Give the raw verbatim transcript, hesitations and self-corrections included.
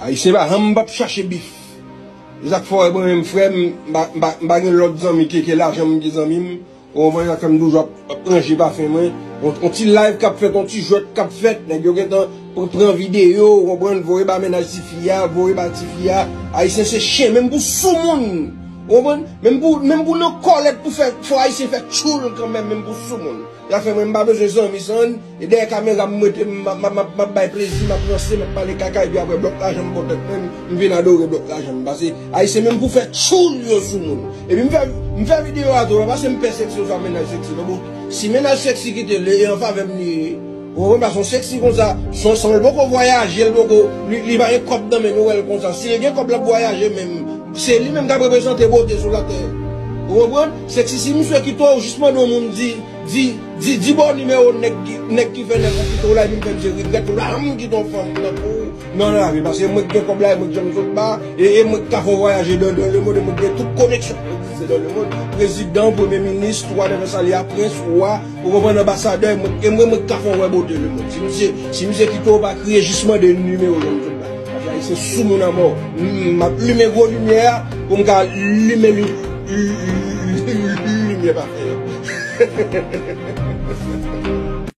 Ayisyen pa janm p ap chache bif. Se sa k fè w wè mwen menm frè m, m pa, m pa, m pa gen lòt zanmi ke, ke lajan m ki zanmi m. Ou konprann? Sa k fè m toujou ap, ap ranje pafen mwen. On, on ti live k ap fèt, on ti jwèt k ap fèt. Nèg yo gentan pr-, pran videyo, ou konprann? Voye ba mennaj tifi a, voye ba tifi a. Ayisyen se chen, menm pou soumoun. Ou konprann? Menm pou, menm pou nan kòlèt pou fè, fò Ayisyen fè tchoul kanmenm, menm pou soumoun. Sa fè mwen m pa bezwen zanmi san, e dèyè kamera m rete, m ap, m ap, m ap, m ap bay plezi, m ap ranse, m ap pale kaka, epi apre blòk lajan m pran tèt mwen, m vin adore blòk lajan m. Paske Ayisyen menm pou fè tchoul yo sou moun. Epi m fè, m fè videyo a tou, pa paske m pè seksi oswa mennaj seksi, non, bon, si mennaj seksi kite l, e an favè m li ye. Ou konprann? Paske yon seksi konsa, se yon, se yon, li poko vwayaje, li poko, li, li pa gen kòb nan men nou, wè l konsa. Si l gen kòb, l ap vwayaje menm. Se li menm k ap reprezante bote sou latè. Ou konprann? Seksi, si misye kite w, jis mande yon moun di, di, di, di ba w nimewo nèg ki, nèg ki fè nèg ou kite w la, epi m fè misye regrèt, m pa janm kite yon fanm tankou w nan lavi, paske mwen k gen kòb la, e mwen k janm sot ba, e, e mwen k ka fè w vwayaje dans, dans le monde, e mwen k gen tout koneksyon ki egziste dans le monde, prezidan, premye minis, whatever sa li a, prens, wa, ou konprann, anbasadè, e mwen, e mwen, mwen k ka fè w wè bote le monde. Si misye, si misye kite w, pa kriye, jis mande nimewo l, m sot ba. Paske Ayisyen sou moun anmò. M, m ap limen gwo limyè a pou m ka limen li, li, li, li, limyè pa fè yo.